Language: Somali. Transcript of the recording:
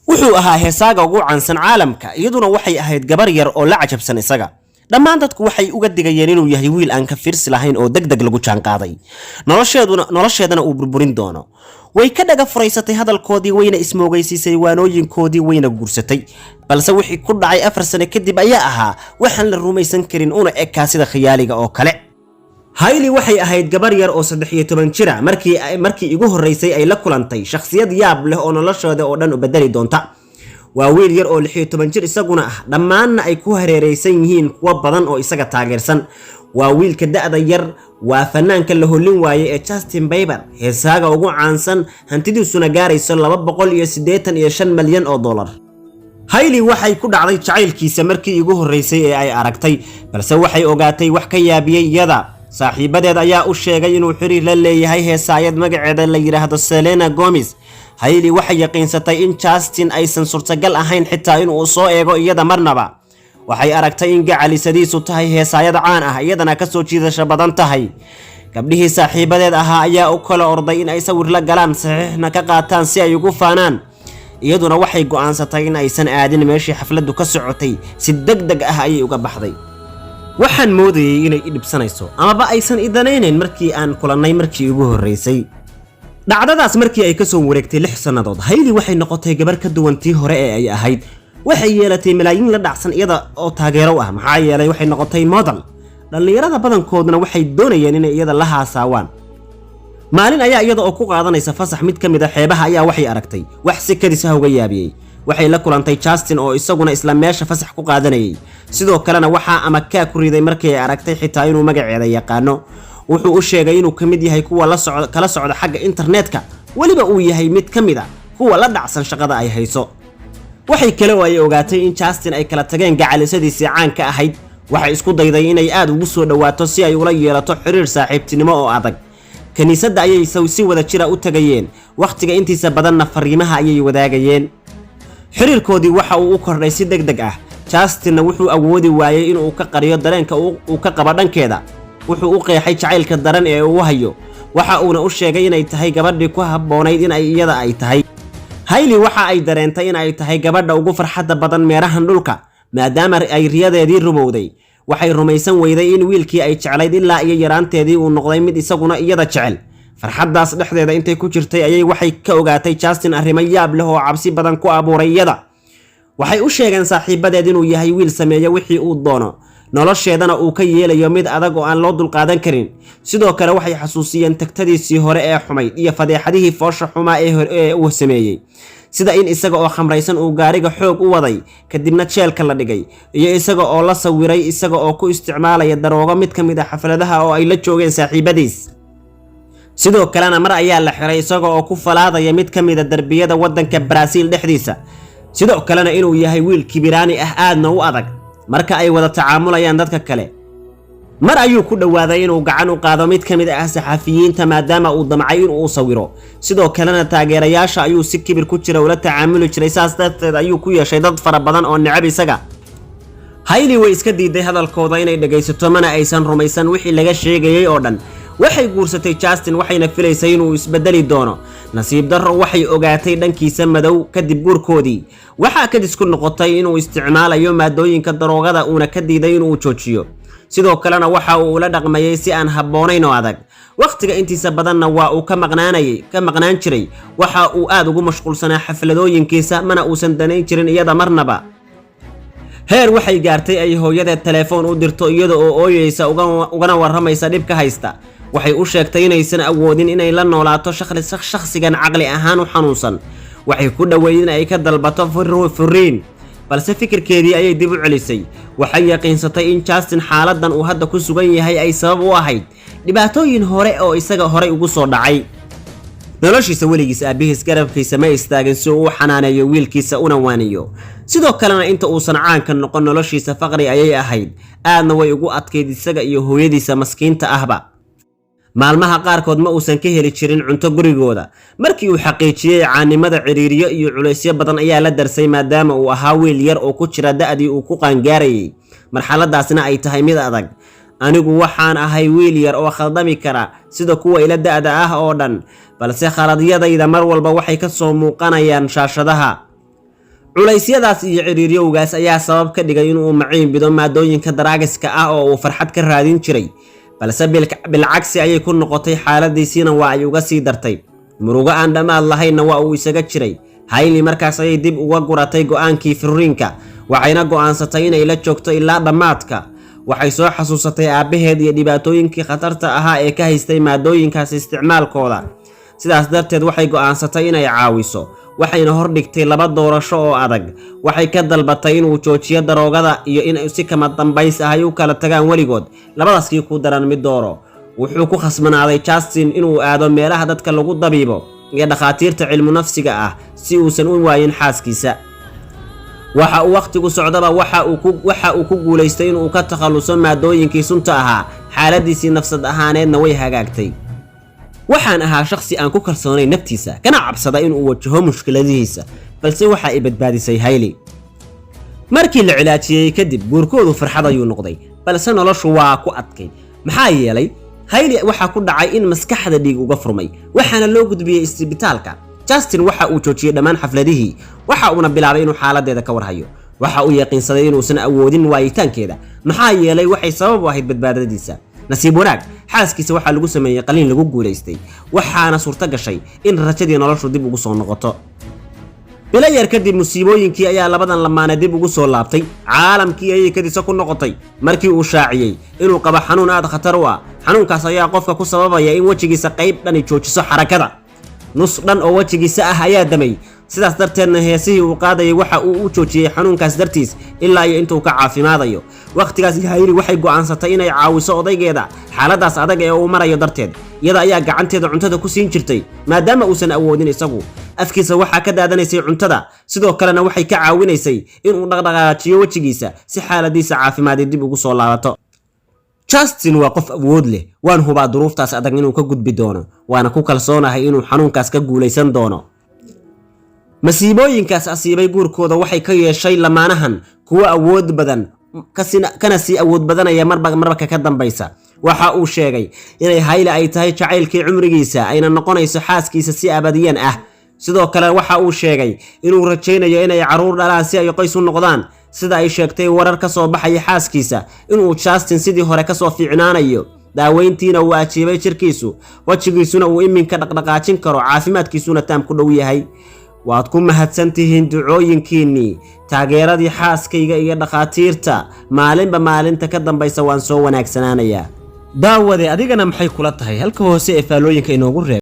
Wuxuu ahaa heesaaga ugu caansan caalamka, iyaduna waxay ahayd gabar yar oo la cajabsan isaga. Dhammaan dadku waxay uga digayeen inuu yahay wiil aan ka fiirsi lahayn oo deg deg lagu jaanqaaday, nolosheeduna nolosheedana uu burburin doono. Way ka dhaga furaysatay hadalkoodii, wayna ismoogaysiisay waanooyinkoodii, wayna guursatay. Balse wixii ku dhacay 4 sano kadib ayaa ahaa waxaan la rumaysan karin, una ekaa sida khiyaaliga oo kale. Hailey waxay ahayd gabar yar oo 13 jira markii igu horreysay ay la kulantay shakhsiyad yaab leh oo noloshooda oo dhan u bedeli doonta. Waa wiil yar oo 16 jir isaguna ah, dhammaanna ay ku hareeraysan yihiin kuwo badan oo isaga taageersan. Waa wiilka da'da yar, waa fanaanka la hollin waaye ee Justin Bieber, heesaaga ugu caansan, hantidiisuna gaarayso 285 malyan oo dollar. Hailey waxay ku dhacday jacaylkiisa markii igu horreysay ee ay aragtay, balse waxay ogaatay wax ka yaabiyey iyada. Saaxiibadeed ayaa u sheegay inuu xiriir la leeyahay heesaayad magaceeda la yidhaahdo Selena Gomez. Hailey waxay yaqiinsatay in Justin aysan suurtagal ahayn xitaa inuu soo eego iyada marnaba. Waxay aragtay in gacalisadiisu tahay heesaayad caan ah, iyadana ka soo jiidasho badan tahay. Gabdhihii saaxiibadeed ahaa ayaa u kala orday in ay sawir la galaan, saxiixna ka qaataan si ay ugu faanaan. Iyaduna waxay go'aansatay in aysan aadin meeshii xafladdu ka socotay. Si deg deg ah ayay uga baxday. "Waxaan moodayay inay i dhibsanayso amaba aysan i danaynayn markii aan kulannay markii ugu horreysay." Dhacdadaas markii ay ka soo wareegtay 6 sannadood, Hailey waxay noqotay gabar ka duwan tii hore ee ay ahayd. Waxay yeelatay malaayiin la dhacsan iyada oo taageero u ah, maxaa yeelay waxay noqotay model. Dhallinyarada badankoodna waxay doonayeen inay iyada la haasaawaan. Maalin ayaa iyada oo ku qaadanaysa fasax mid ka mid a xeebaha ayaa waxay aragtay wax si kadis ah uga yaabiyey. Waxay la kulantay Justin oo isaguna isla meesha fasax ku qaadanayay. Sidoo kalena waxaa ama kaa ku riday markii ay aragtay xitaa inuu magaceeda yaqaano. Wuxuu u sheegay inuu ka mid yahay kuwa la socda kala socda xagga internetka, weliba uu yahay mid ka mid a kuwa la dhacsan shaqada ay hayso. Waxay kale oo ay ogaatay in Justin ay kala tageen gacalisadiisii caanka ahayd. Waxay isku dayday inay aad ugu soo dhowaato si ay ula yeelato xiriir saaxiibtinimo oo adag. Kiniisadda ayay si wada jira u tagayeen, wakhtiga intiisa badanna fariimaha ayay wadaagayeen. Xiriirkoodii waxa uu u kordhay si deg deg ah. Justinna wuxuu awoodi waayey inuu ka qariyo dareenka uu ka qabo dhankeeda. Wuxuu u qeexay jacaylka daran ee uu hayo, waxa uuna u sheegay inay tahay gabadhii ku habboonayd in ay iyada ay tahay. Hailey waxa ay dareentay in ay tahay gabadha ugu farxadda badan meerahan dhulka, maadaama ay riyadeedii rumowday. Waxay rumaysan weyday in wiilkii ay jeclayd ilaa iyo yaraanteedii uu noqday mid isaguna iyada jecel. Farxaddaas dhexdeeda intay ku jirtay ayay waxay ka ogaatay Justin arrimo yaab leh oo cabsi badan ku abuuray iyada. Waxay u sheegeen saaxiibadeed inuu yahay wiil sameeya wixii uu doono, nolosheedana uu ka yeelayo mid adag oo aan loo dulqaadan karin. Sidoo kale waxay xasuusiyeen tagtadiisii hore ee xumayd iyo fadeexadihii foosha xumaa ee uu sameeyey, sida in isaga oo khamraysan uu gaariga xoog u waday, kadibna jeelka la dhigay, iyo isaga oo la sawiray isaga oo ku isticmaalaya daroogo mid ka mid ah xafladaha oo ay la joogeen saaxiibadiis. Sidoo kalena mar ayaa la xiray isaga oo ku falaadaya mid ka mid a derbiyada waddanka Baraaziil dhexdiisa. Sidoo kalena inuu yahay wiil kibiraani ah, aadna u adag marka ay wada tacaamulayaan dadka kale. Mar ayuu ku dhowaaday inuu gacan u qaado mid ka mid ah saxafiyiinta, maadaama uu damcay inuu sawiro. Sidoo kalena taageerayaasha ayuu si kibir ku jira ula tacaamuli jiray, saas darteed ayuu ku yeeshay dad fara badan oo necab isaga. Hailey way iska diiday hadalkooda inay dhegaysato, mana aysan rumaysan wixii laga sheegayay oo dhan. Waxay guursatay Justin, waxayna filaysay inuu isbedeli doono. Nasiib darro, waxay ogaatay dhankiisa madow kadib guurkoodii. Waxaa kadis ku noqotay inuu isticmaalayo maadooyinka daroogada, uuna ka diiday inuu joojiyo. Sidoo kalena waxa uu ula dhaqmayay si aan habboonayn oo adag. Wakhtiga intiisa badanna waa uu ka maqnaanayay, ka maqnaan jiray. Waxa uu aad ugu mashquulsanaa xafladooyinkiisa, mana uusan danayn jirin iyada marnaba. Heer waxay gaartay ay hooyadeed telefoon u dirto iyada oo ooyeysa, ugana warramaysa dhibka haysta. Waxay u sheegtay inaysan awoodin inay la noolaato shakhsigan caqli ahaan u xanuunsan. Waxay ku dhoweyd in ay ka dalbato furiin, balse fikirkeedii ayay dib u celisay. Waxay yaqiinsatay in Justin xaaladan uu hadda ku sugan yahay ay sabab u ahayd dhibaatooyin hore oo isaga horay ugu soo dhacay noloshiisa. Weligiis aabihiis garabkiisa ma istaagin si uu u xanaaneeyo wiilkiisa una waaniyo. Sidoo kalena inta uusan caanka noqon, noloshiisa faqri ayay ahayd, aadna way ugu adkayd isaga iyo hooyadiisa maskiinta ahba. Maalmaha qaarkood ma uusan ka heli jirin cunto gurigooda. Markii uu xaqiijiyey caanimada, ciriiriyo iyo culaysyo badan ayaa la darsay, maadaama uu ahaa wiil yar oo ku jira da'dii uu ku qaangaarayay, marxaladaasna ay tahay mid adag. "Anigu waxaan ahay wiil yar oo khaldami kara sida kuwa ila da'da ah oo dhan, balse khaladyadayda mar walba waxay ka soo muuqanayaan shaashadaha." Culaysyadaas iyo ciriiryowgaas ayaa sabab ka dhigay inuu maciin bido maadooyinka daraagiska ah oo uu farxad ka raadin jiray, balse bilcagsi ayay ku noqotay, xaaladiisiina waa ay uga sii dartay. Murugo aan dhammaad lahaynna waa uu isaga jiray. Hayley markaas ayay dib uga guratay go'aankii furiinka, waxayna go'aansatay inay la joogto ilaa dhammaadka. Waxay soo xasuusatay aabbaheed iyo dhibaatooyinkii khatarta ahaa ee ka haystay maadooyinkaas isticmaalkooda. Sidaas darteed waxay go'aansatay inay caawiso, waxayna hordhigtay laba doorasho oo adag. Waxay ka dalbatay inuu joojiyo daroogada iyo in si kama dambays ah ay u kala tagaan weligood. Labadaas kii ku daran mid dooro. Wuxuu ku khasbanaaday Justin inuu aado meelaha dadka lagu dabiibo iyo dhakhaatiirta cilmu nafsiga ah si uusan u waayin xaaskiisa. Waxa uu wakhtigu socdaba waxa uu ku guulaystay inuu ka takhalluso maadooyinkii sunta ahaa, xaaladiisii nafsad ahaaneedna way hagaagtay. Waxaan ahaa shakhsi aan ku kalsoonayn naftiisa, kana cabsada inuu wajaho mushkiladihiisa, balse waxa ay badbaadisay Hayley. Markii la cilaajiyey kadib, guurkoodu farxad ayuu noqday, balse noloshu waa ku adkay, maxaa yeelay Hayley waxaa ku dhacay in maskaxda dhiig uga furmay, waxaana loo gudbiyey isbitaalka. Justin waxa uu joojiyey dhammaan xafladihii, waxa uuna bilaabay inuu xaaladeeda ka warhayo. Waxa uu yaqiinsaday inuusan awoodin waayitaankeeda, maxaa yeelay waxay sabab u ahayd badbaadadiisa. Nasiib wanaag, xaaskiisa waxaa lagu sameeyey qaliin lagu guulaystay, waxaana suurto gashay in rajadii noloshu dib ugu soo noqoto. Bilo yar kadib, musiibooyinkii ayaa labadan lamaane dib ugu soo laabtay. Caalamkii ayay kadisa ku noqotay markii uu shaaciyey inuu qabo xanuun aad khatar u ah. Xanuunkaas ayaa qofka ku sababaya in wejigiisa qayb dhani joojiso xarakada. Nus dhan oo wejigiisa ah ayaa damay, sidaas darteedna heesihii uu qaadayay waxa uu u joojiyey xanuunkaas dartiis ilaa iyo intuu ka caafimaadayo. Wakhtigaas Hayley waxay go'aansatay inay caawiso odaygeeda xaaladaas adag ee uu marayo darteed. Iyada ayaa gacanteeda cuntada ku siin jirtay, maadaama uusan awoodin isagu. Afkiisa waxaa ka daadanaysay cuntada, sidoo kalena waxay ka caawinaysay inuu dhaqdhaqaajiyo wejigiisa si xaaladiisa caafimaadee dib ugu soo laabato. Justin waa qof awood leh. Waan hubaa duruuftaas adag inuu ka gudbi doono, waana ku kalsoonahay inuu xanuunkaas ka guulaysan doono. Masiibooyinkaas asiibay guurkooda waxay ka yeeshay lamaanahan kuwo awood badan, kana sii awood badanaya marba marka ka dambaysa. Waxa uu sheegay inay Hayle ay tahay jacaylkii cumrigiisa, ayna noqonayso xaaskiisa si abadiyan ah. Sidoo kale waxa uu sheegay inuu rajaynayo inay carruur dhalaan si ay qoys u noqdaan. Sida ay sheegtay warar ka soo baxaya xaaskiisa, inuu Justin sidii hore kasoo fiicnaanayo, daaweyntiina uu ajiibay jirkiisu, wejigiisuna uu iminka dhaqdhaqaajin karo, caafimaadkiisuna taam ku dhow yahay. Waad ku mahadsantihiin ducooyinkiinnii, taageeradii xaaskayga iyo dhakhaatiirta. Maalinba maalinta ka dambaysa waan soo wanaagsanaanayaa. Daawade, adigana maxay kula tahay? Halka hoose ee faalooyinka inoogu reeb.